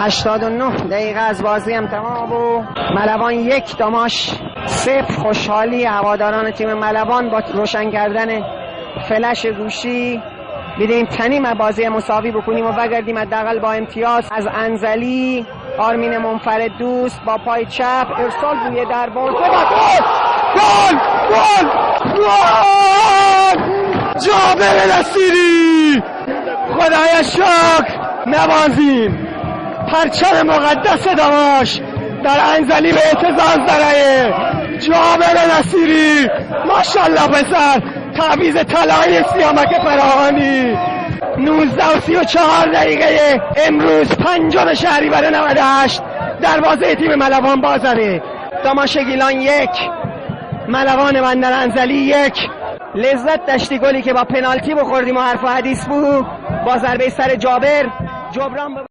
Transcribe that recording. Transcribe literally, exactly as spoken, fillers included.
هشتاد و نه دقیقه از بازی هم تمام بو. ملوان یک، داماش صفر. خوشحالی هواداران تیم ملوان با روشن کردن فلش گوشی. بیدیم تنیم بازی مساوی بکنیم و وگردیم حداقل با امتیاز. از انزلی، آرمین منفرد دوست با پای چپ، ارسال روی دروازه و گل! گل! گل! گل! جابر نصیری! خدایا شکر نبازیم. پرچم مقدس داماش در انزلی به اهتزاز درآیه. جابر نصیری، ماشاءالله پسر، تعویض طلایی سیامک فراهانی. نوزده و سی و چهار دقیقه امروز، پنجم شهریور نود و هشت، دروازهٔ تیم ملوان باز به. داماش گیلان یک، ملوان بندر انزلی یک. لذت داشتی گلی که با پنالتی بخوردیم و حرف و حدیث بو، با ضربهٔ سر جابر جبران به